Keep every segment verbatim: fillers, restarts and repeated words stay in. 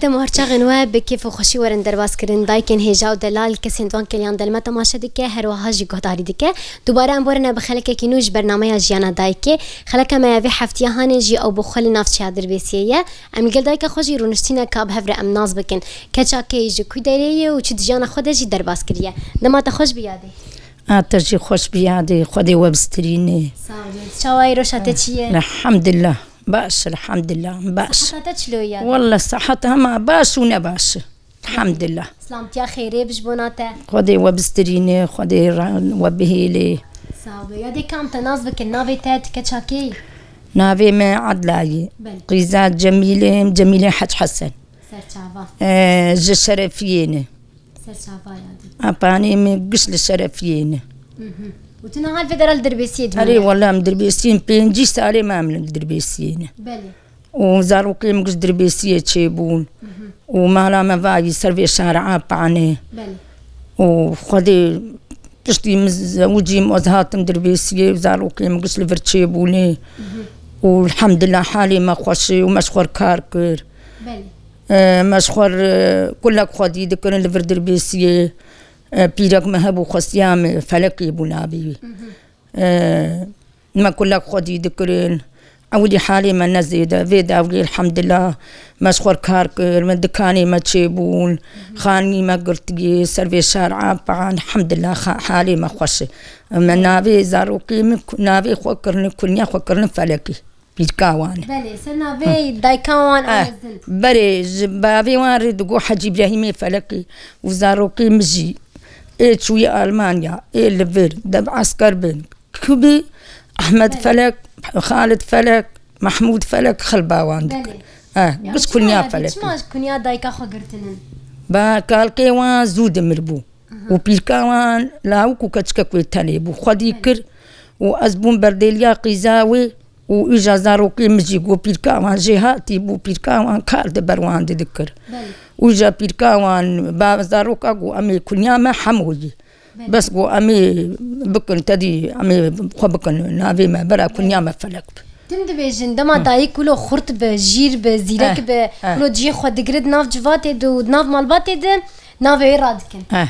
Dem û her çaxên we bi kêf û xweşî werin derbas kirin. Dayikên hêja û delal kesên di van kêliyan de li me temaşe dike, her wiha jî guhdarî dike. Dubare em borine bi xelekekî nû ji bernameya Jiyana Dayikê. Xeleka me ya vê heftiya hanê jî ew bi xwe li navçeya Dirbêsiyê ye. Em li gel dayika xwe jî rûniştîne ka bi hev re em nas bikin. Keça kê ji ku derê ye û çi di jiyana xwe de jî derbas kiriye. Dema te xweş bi yadê. A te jî xweş bi yadê, Xwedê we bistirîne. Sağ ol. Çawa yî, roşa te çi ye? Elhamdulillah. Baş, elhamdulillah, baş. Seheta te çilo ye? Wallah, sehet hema baş û ne baş. Elhamdulillah. Silamtiya xêrê bi ji bona te. Xwedê we bistirîne, Xwedê ra-, we bihêlê. Sağ ol. Yadê, ka em te nas bikin, navê te, tu keça kê yî? Navê me Edla ye. Belê. Qîza Cemîlê, Cemîlê Hec Hesen. Serçava. Ee, ji Şerefiyê ne. Serçava yadê. Apanê me giş li Şerefiyê ne. Mhm. Û tu niha li vê dera li Dirbêsiyê dimîne? Erê, wela em Dirbêsiyên pêncî salê me em li Dirbêsiyê ne. Belê. Û zarokê min giş Dirbêsiyê çêbûn. Mhm. Û mala me vayî ser vê şara Apanê. Belê. Û Xwedê piştî min zewicîm, ez hatim Dirbêsiyê, zarokê min giş li vir çêbûnê. Mhm. Û elhamdulillah halê me xweş e û me ji xwe kar kir. Belê. E, me ji xwe re kulek xwedî dikirin li vir Dirbêsiyê. E, pîrek me hebû, xwestiya me Felekê bû navê wî. Mhm. E, me kulek xwedî dikirin. Ewilî halê me ne zêde. Vê dewrê elhamdulillah me ji xwe kar kir. Me dikanê me çêbûn. Mhm. Xanî me girtiye. Ser vê şar Apan. Elhamdulillah xa-, halê me xweş e. Me navê zarokê min ku-, navê xwe kirine, kunya xwe kirine Felekê. Pîrka wan e. Belê, ser navê dayika wan a mezin. Berê ji bavê wan rê digo Hecî Îbrahîmê Felekê û zarokê min jî ê çûyî Almanya, ê li vir, deb esker bin. Kubî Ahmed Felek, Xalid Felek, Mahmûd Felek, xilba wan dikir. Belê. Eh, giş kunya Felek. Çima kunya dayika xwe girtinin? Ba kalkê wan zû dimir bû. Aha. Û pîrka wan lawik û keçikek wê tenê bû. Xwedî kir û ez bûm berdêliya qîza wê. Û îja zarokê min jî got, pîrka wan jêhatî bû, pîrka wan kar di ber wan de dikir. Belê. Û îja pîrka wan, ba zaroka got, em ê kunya me Hemo yî. Belê. Bes got, em ê bikin, tedî em ê xwe bikin navê me, bera kunya me Felek bi. Tim dibêjin, dema dayik wilo xurt bi, jîr bi, zîrek bi, wilo cihê xwe digirit nav civatê de û nav malbatê de, navê wê radikin. Heh.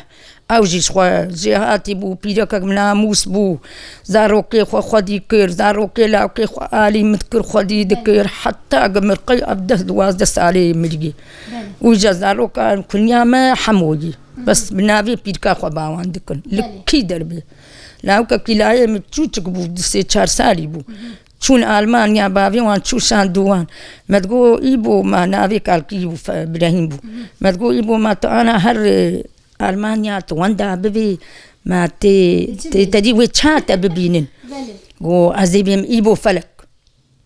Ew jî ji xwe jêhatî bû, pîrekek bi namûs bû, zarokê xwe xwedî kir, zarokê lawkê xwe alî min kir, xwedî dikir, heta gimirqey ev deh duwazdeh salê miriyê. Belê. Û îja zaroka kunya me Hemo yî. Bes bi navê pîrka xwe ba wan dikin. Li kî derbe? Lawkekî layê min çûçik bû, du sê çar salî bû. Çûn Almanya, bavê wan çû şand û wan. Me digo, Îbo, ma navê kalkî Îbo Fe-, Birahîm bû. Me digo, Îbo, ma tu ana her, e, Almanya tu wenda bibî, ma tê, tê, tedî wê çawa te bibînin? Belê. Go, ez ê bêm Îbo Felek.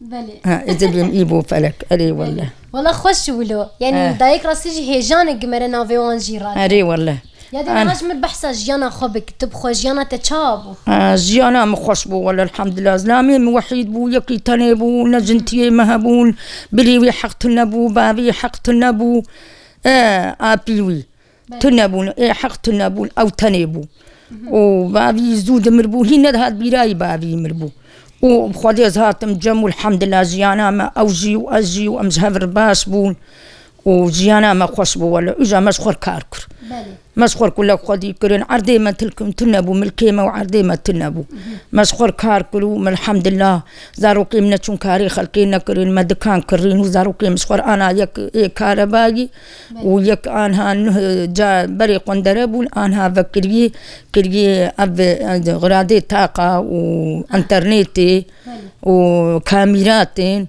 Belê. Ha, ez ê bêm Îbo Felek. Erê wele. Wala xweş wilo. Yani dayik rastî jî hêjan e, gimere navê wan jî rake. Erê wele. Ya de niha ji min behsa jiyana xwe bik, tu bi xwe jiyana te çawa bû? Ha, jiyana min xweş bû, wele elhamdulillah. Zilamê min wehîd bû, yekî tenê bû, ne jintiyê me hebûn, birî wî heq tune bû, bavî heq tune bû. E, apî wî. Belê. Tune bûn, ê heq tune bûn, ew tenê bû. Mhm. Û bavî zû dimir bû, hîn nedihat bîrayî bavî mir bû. Û bi Xwedê ez hatim cem û elhamdulillah jiyana me, ew jî û ez jî û em ji hev re baş bûn. Û jiyana me xweş bû wele. Îja me ji xwe re kar kir. Belê. Me ji xwe re kulek xwedî kirin, erdê me tilkim tune bû, milkê me û erdê me tune bû. Mhm. Me ji xwe re kar kir û me elhamdulillah zarokê min neçûn karê xelkê nekirin, me dikan kirîn û zarokê min ji xwe re ana yek ê karebayî. Belê. Û yek anha nuh ca berê qundere bûn, anha vekiriyê, kiriyê ev, ev xiradê taqa û internetê û kamîratên. Mhm.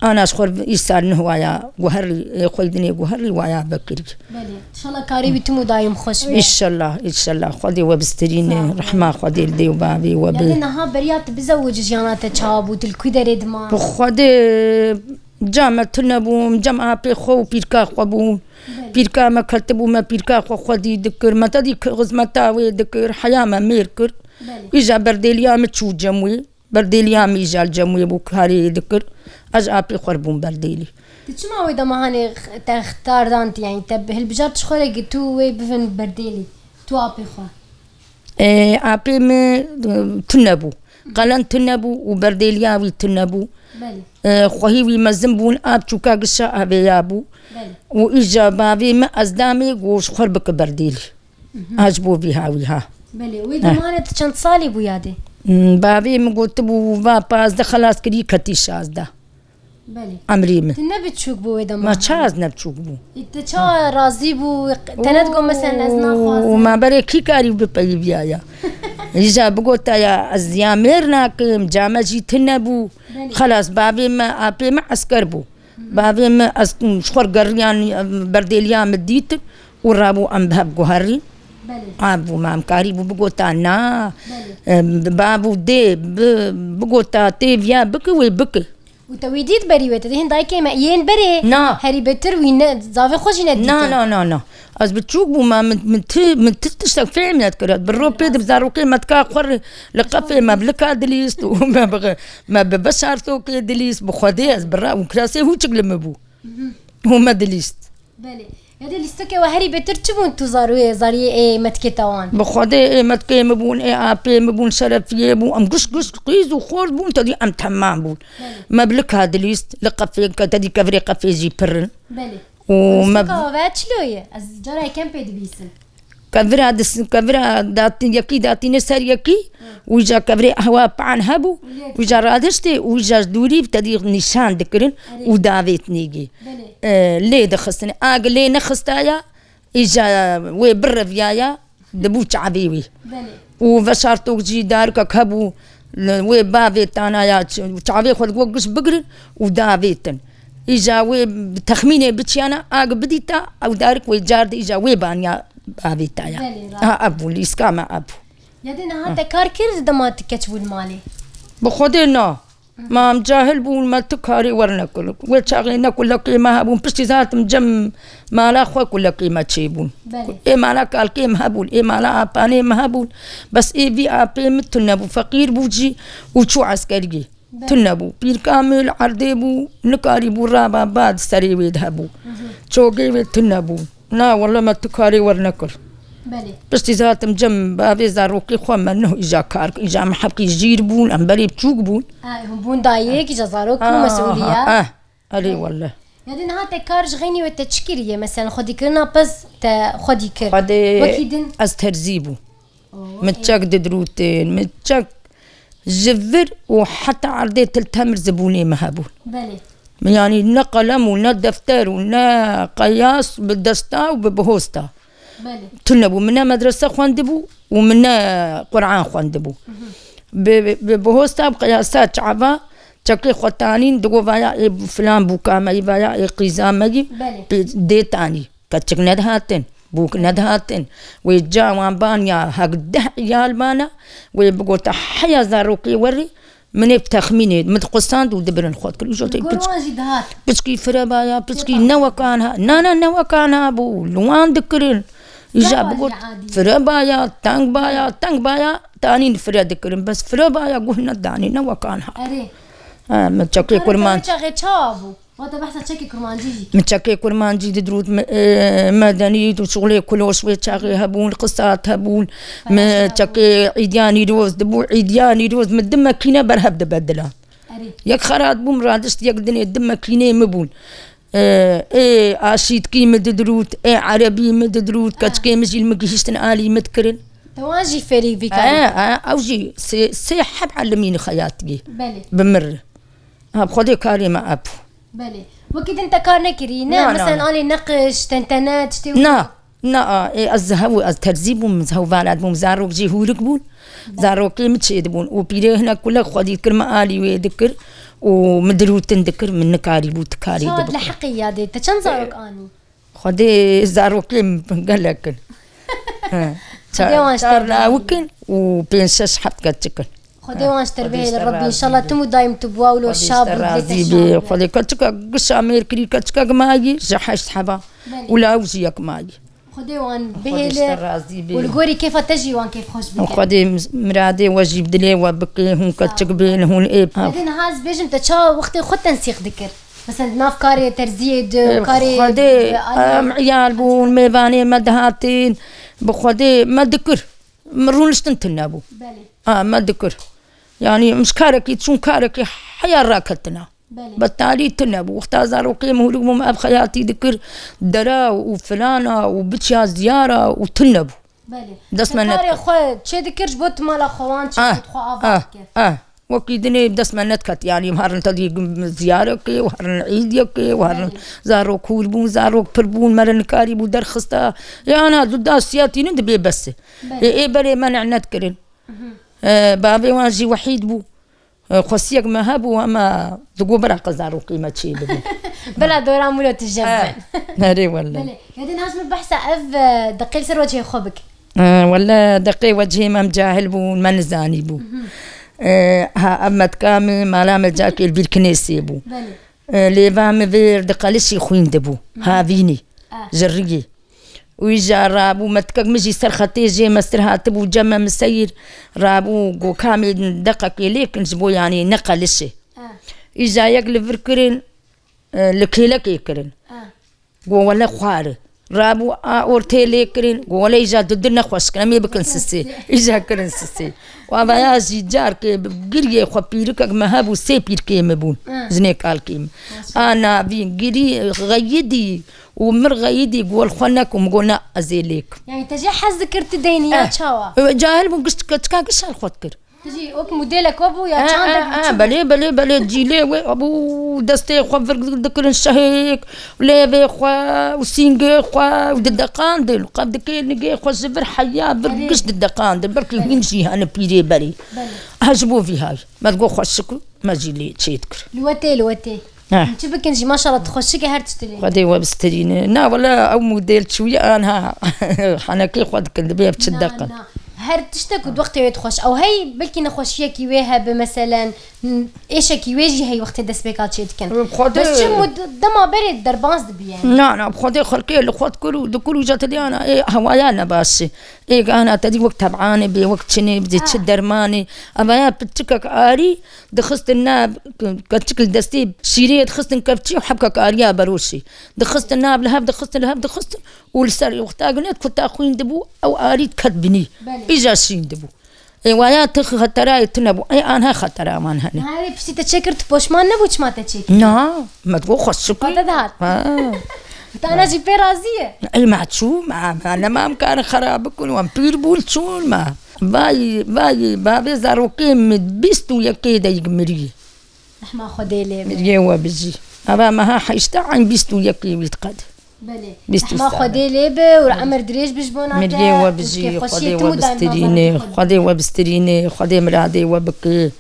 Ana ji xwe îsal nuh waya guherî, ê xweydinê guherî waya vekirî. Belê. Înşallah karê wî tim û daîm xweş be. Înşallah, înşallah. Xwedê we bistirîne, rehma Xwedê li dê û bavê we be. Yanî niha beriya tu bizewicî jiyana te çawa bû, tu li ku derê diman? Bi Xwedê Cem me tune bûm, cem apê xwe û pîrka xwe bûm. Belê. Pîrka me ketibû, me pîrka xwe xwedî dikir. Me tedî k-, xizmeta wê dikir, heya me mêr kir. Belê. Îja berdêliya min çû cem wê. Berdêliya min îja li cem wê bû, karê wê dikir. Ez apê xwe re bûm berdêlî. Tu çima wê dema hanê x-, te xtar dan tu, yanî te bi hilbijartiş xwe re got tu wê bivin berdêlî, tu apê xwe? Ê, apê min, e, tune bû. Qelen tune bû û berdêliya wî tune bû. Belê. E, xwehî wî mezin bûn, a biçûka gişa avêya bû. Belê. Û îja bavê me ez damê got ji xwe bike berdêlî. Mhm. Ha ji bo vî ha wî ha. Belê, wê demanê tu çend salî bû yadê? Hmm, bavê min gotibû, va pazdeh xelas kirî, ketî şazdeh. Belê. Emrê min. Tu ne biçûk bû wê dema? Ma çaz ne biçûk bû? E, te ça razî bû? Te ne digot, mesela, ez naxwazim? Oo, ma berê kî karî bipeyiviyaya? Îja bigotaya, ez ya mêr nakim, came jî tune bû. Belê. Xelas, bavê me, apê me esker bû. Hı hı. Bavê me, ez ji xwe geriyan, berdêliya min dîtin û rabû em bi hev guherîn. Belê. Abû, ma em karîbû bigota na. Belê. Em, babû dê, bi-, bigota tê viya bike, wê bike. Û te wî dît berî wê, te dê hin dayikê me yên berê. Na. Herî betir wî ne, zavê xwe jî nedîtin. Na, na, na, na. Ez biçûk bûm, ma min, min ti, min ti tiştek fêm nedikir. Ez bi ro pê de bi zarokê me dika xwe re li qefê me bi lika dilîst û me bi, me bi beşartokê dilîst, bi Xwedê ez bi ra û kirasê hûçik li min bû. Mhm. Û me dilîst. Belê. Ya de lîstikê we herî betir çi bûn tu zarûyê, zariyê ê metkê te wan? Bi Xwedê ê metkê min bûn, ê apê min bûn, şerefiyê bûn, em gişt gişt qîz û xort bûn, tedî em temam bûn. Belê. Me bi lika dilîst, li qefê, ke tedî kevirê qefê jî pir in. Belê. Û me Lîstika we çilo ye? Ez cara yekem pê dibîsim. Kevira dis-, kevira datin, yekî datîne ser yekî, Hı. Wî ca kevirê ehwa pan hebû, Û lê wî ca radiştê, wî ca ji dûrî tedî nîşan dikirin Erê. Û davêt nêgî. Belê. E, lê dixistin. Ag lê nexistaya, îja wê bireviyaya, dibû çavê wî. Belê. Û veşartok jî darikek hebû, li wê bavê tanaya ç-, çavê xwe digot giş bigirin û davêtin. Îja wê bi texmînê biçiyana, ag bidîta, ew darik wê car de îja wê baniya bavê taya. Belê, rast. Ha, ev bû, lîska me ev bû. Ya dê niha te kar kir di dema tu keç bû li malê? Bi Xwedê na. Ma em cahil bûn, me tu karê wernekir. Wê çaxê ne kulekê me hebûn, piştî zatim cem mala xwe kulekê me çêbûn. Belê. Ê mala kalkê me hebûn, ê mala apanê me hebûn. Bes ê vî apê min tune bû, feqîr bû jî û çû eskeriyê. Belê. Tune bû. Pîrka min li erdê bû, nikarîbû raba ba di serê wê de hebû. Hı hı. Çogê wê tune bû. Na, wele me tu karê wernekir. Belê. Piştî zatim cem bavê zarokê xwe me nuh îja kar kir. Îja me hepkî jîr bûn, em berê biçûk bûn. Ha, hûn bûn dayik, îja zarok û Ah, mesûliya. Ah, erê Belê. Wele. Ya dê niha te kar ji xeynî wê te çi kiriye? Mesela xwedîkirina pez te xwedî kir. Xwedê Wekî din? Ez terzî bû. Oo, Min ê. Çek didirûtin, min çek ji vir û heta erdê til temir zibûnê me hebûn. Belê. Min yanî ne qelem û ne defter û ne qeyas bi desta û bi bihosta. Belê. Tune bû. Min ne medrese xwendibû û min ne Quran xwendibû. Mhm. Bi, bi, bi bihosta, bi qeyasa çava, çekê xwe tanîn, digo vaya ê filan bûka me yî, vaya ê qîza me yî, Belê. Pê dê tanî. Keçik nedihatin, bûk nedihatin. Wê ca wan ban ya hek deh iyal bana, wê bigota heya zarokê werî, min ê bi texmînê, min diqusand û dibirin xwe dikir. Îjo Li te gor piç-, wan jî dihat. Piçkî firebaya, piçkî Yeka. Newekan ha. Na, na, newekan ha bû, li wan dikirin. Îja Firebaya bigot, jî adî. Firebaya, teng baya, teng baya, tanîn fire dikirin. Bes firebaya guh nedanî, newekan ha. Erê. Ha, min çekê Kara kurman. Te çaxê çawa bû? Wate behsa çekê kurmancî jî kir. Min çekê kurmancî didirût, me, e, medenî û şixulê kuloş wê çaxê hebûn, qisat hebûn. Me Paylaşî hebûn. Çekê îdiya nîroz dibû, îdiya nîroz min di mekîne berhev dibedila. Erê. Yek xerat bûm, radişt yek dinê di mekînê min bûn. E, ê aşîtkî min didirût, ê erebî min didirût, Ha. Keçikê min jî li min gihîştin alî min dikirin. Te wan jî fêrî vî karî? E, e, ew jî sê, sê heb elimîn xeyatî. Belê. Bi mir. Ha, bi Xwedê karê me ev bû. Belê. Wekî din te kar nekirî, ne? Na, na, Mesela na. Alê neqiş, tentene, tiştê wilo? Na, na, a, ê, ez hew, ez terzî bûm, ez hewvalat bûm, zarok jî hûrik bûn. Belê. Zarokê min çêdibûn. Û pîrê hinek kulek xwedî dikir, min alî wê dikir û min dirûtin dikir, min nikarîbû, tu karî Çawa dibikir. Li heqê yadê, te çend zarok anî? Xwedê zarokê min gelek in. He. Xwedê wan ji te bihêle. Çar lawik in û pênc şeş heft keçik in. Xwedê wan ji te bihêle, Rebbî înşallah tim û daîm tu bi wa wilo şa bû, bê te şa bû. Xwedê keçika gişa mêr kirî, keçika mayî ji heşt heba. Belê. Û lawik jî yek mayî. Xwedê wan bihêle û li gorî kêfa te jî wan kêfxweş bike. Xwedê miradê we jî bi dilê we bike, hûn keçik bên, hûn ê. Xwedê niha ez bêjim te çawa wextê xwe tensîq dikir? Mesela di nav karê terziyê de, Ê, karê Xwedê, bi alî em iyal bûn, mêvanê me dihatin, bi Xwedê me dikir. Me rûniştin tune bû. Belê. A, me dikir. Yanî em ji karekî çûn karekî heya raketina. Belê. Betalî tune bû. Wexta zarokê min hûrik bûm, ev xeyatî dikir, dera û filana û biçya ziyara û tune bû. Belê. Dest me Te karê nediket. Xwe çê dikir ji bo tu mala xwe wan çê Ah, dikir, xwe ava ah, dikir. Ah. Wekî dinê dest me nediket, yanî herin tedî ziyarekê û herin îdyekê û herin Belê. Zarok hûr bûn, zarok pir bûn, me re nikarî bû derxista. Ê ana du da siyatînin dibê bes e. Belê. Ê, ê berê me ne nedikirin. Mhm. E, bavê wan jî wehîd bû. E, xwestiyek me hebû, ema digot bira qe zarokê me çê bibin. Bila dora mûro tu jeb Eh, bin. Erê wele. Belê. Yadin haj min behsa ev, e, deqê li ser wecihê xwe bik. E, wele deqê wecihê me em cahil bûn, me nizanî bû. Mhm. E, ha, ev metka min mala me cakê li bîr kinesê bû. Belê. E, lêva min vêr di qelişî xwîn dibû. Mhm. Havînî. Ah. Ji riyê. Û îja rabû, metkek min jî ser xetê jê mestir hatibû, cem me min seyir rabû, go kamê deqekê lê kin ji bo, yanî ne qelişê. Ah. Îja yek li vir kirin, e, li kêlekê kirin. Ah. Go wele xwar e. Rabû a ortê lê kirin, go wele îja didu nexweş kin, em ê bikin sisê. Îja kirin sisê. Û avaya jî carkê bi giriyê xwe pîrikek me hebû, sê pîrkê me bûn, Ah. jinê kalkê min. Maşallah. A navîn girî, xeyidî û mir xeyidî, go li xwe nekum, go ne ez ê lêkim. Yani te jê hez dikir tu deynî ya Eh, çawa? Cahil bûn, giş, çika giş hal xwe dikir. Tu jî wek modelek we bû ya Eh, çandek eh, bû, eh, çi bû? Belê, belê, belê, cîlê wê, abû destê xwe vir dikirin şehêk, lêvê xwe û sîngê xwe û dideqandin. Qev dikê nigê xwe ji vir heya vir Erê. Giş dideqandin. Belkî Belê. Hîn jî hene pîrê berê. Belê. Ha ji bo vî hay. Me digot xweşik û me jî lê çê dikir. Li we tê, li we tê. Heh. Çi bikin jî, maşallah, tu xweşik e her tiştê lê. Xwedê we bistirîne. Na, wele ew model çûye anha. Henekê xwe dikin, dibê ev çi Na, deqin. Na. Her tiştek ku wextê wê dixweş. Ew hey belkî nexweşiyekî wê hebe, meselen, êşekî wê jî hey wextê destpêka çê dikin. Xwedê Bes çi mud-, dema berê derbas dibiye. Na, na, bi Xwedê xelkê li xwe dikir û dikir û ja te diyana, ê, hewaya ne baş e. Ê, gana te dî wek tebanê bê, wek çinê bê, Ha. Çi dermanê. Evaya piçikek arî, dixistin nav, keçik li destê şîrê dixistin kevçî û hebkek ariya beroşê. Dixistin nav li hev, dixistin li hev, dixistin û li ser wexta gine kuta xwîn dibû, ew arî diket binî. Belê. Îja şîn dibû. Ê waya ti xeterayê tune bû. Ê anha xetera wan hene. Ha, ê piştî te çêkir, tu poşman nebû çima te çêkir? Na, me digot xweşik Xwe te dihat. Ha. Tana jî pê razî ye. Ê me çû, me, me nema em karin xera bikin, em pîr bûn çûn me. Vay, vay, bavê zarokê min bîst û yekê de yek mirî. Rehma Xwedê lê be. Miriyê we bijî. Ava meha heşta eyn bîst û yekê wî diqed. Belê. Bîst û Rehma sal. Xwedê lê be û emir dirêj bi ji bona te. Miriyê we bijî, Xwedê we bistirîne, Xwedê we bistirîne, Xwedê miradê we bike.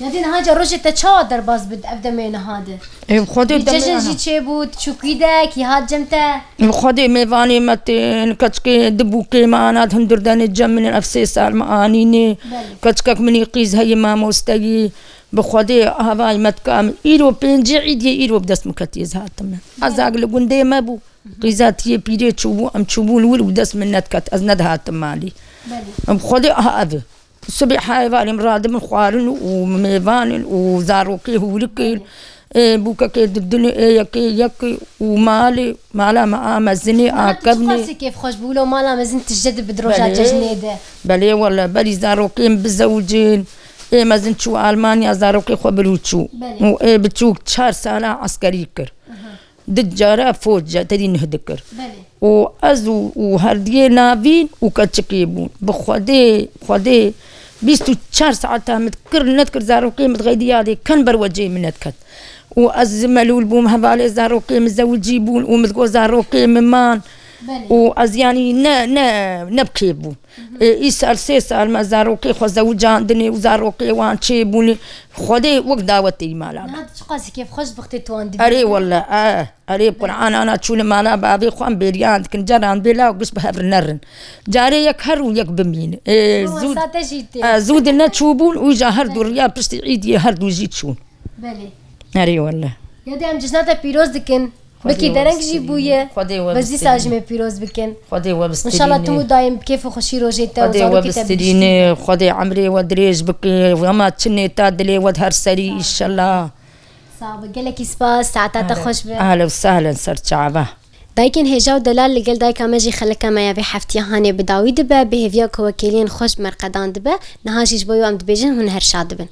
Ya dî niha ca rojê te çawa derbas bid ev demê niha de? Ê, Xwedê Bi demê cejin aha. Jî çêbû, çûkî de, kî hat cem te? Xwedê mêvanê me tên, keçikê di bûkê me anat hundir denê cem min ev sê sal me anînê. Belê. Keçikek minî qîz heyî mamosteyî. Bi Xwedê havay me dikam. Îro pêncî îdiyê îro bi dest min ketiye ez hatim me. Belê. Ezag li gundê me bû. Qîza tiyê pîrê çûbû, em çûbûn wir û dest min nediket. Ez nedihatim malî. Belê. Em Xwedê aha ev e. Sibê heyvalê min radibin xwarin û mêvanin û zarokê hûrikin. Ê, bûkekê didinê, ê yekê yek û malê, mala me a mezinê, a Niha tu kevnê. Çiqasî kêfxweş bû, lo mala mezin tije dibid roja Belê. Cejnê de. Belê wele, berî zarokê min bizewicin. Ê mezin çû Almanya, zarokê xwe bir û çû. Belê. Û ê biçûk çar sala eskerî kir. Aha. Di cara fot ja tedî nuh dikir. Belê. Û ez û, û herdiyê navîn û keçikê bûn. Bi Xwedê, Xwedê bîst û çar saeta min dikir, nedikir, zarokê min dixeydi yadê ken ber wecê min nediket. Û ez melûl bûm, hevalê zarokê min zewicî bûn û min digot zarokê min man. Belê. Û ez yanî ne, ne, ne bi kêf bûm. Ê, îsal sê sal me zarokê xwe zewicandinê û zarokê wan çêbûne. Xwedê wek dawetê mala me. Niha tu çiqasî kêfxweş bixtê tu wan dibînî. Erê wele, e, erê Quran ana çûne mala bavê xwe em bêriyan dikin. Caran bê law giş bi hev re nerin. Carê yek her û yek bimîne. Ê, Ew zû, wesa te jî tê. E, zû di neçûbûn û ja her du riya piştî îdiyê her du jî çûn. Belê. Erê wele. Ya dê em cejna te pîroz dikin. Xwedê Belkî we dereng jî bûye. Xwedê we Bes dîsa jî me pîroz bikin. Xwedê we Înşallah tu mûdayim bi kêf û xweşî rojê te û Xwedê we zarokî te bistîrîne, bidîşîne. Xwedê emrê we dirêj bike, û hema çinê ta dilê we di her serî, înşallah. Sağ be, gelekî spas, saeta te xweş be. Ehlen û sehlen ser çava. Dayikên hêja û delal li gel dayika me jî xeleka me ya vê heftiya hanê bi dawî dibe, bi hêviya ku wekêliyên xweş bi me re qedan dibe, niha jî ji bo wê em dibêjin hûn her şad dibin.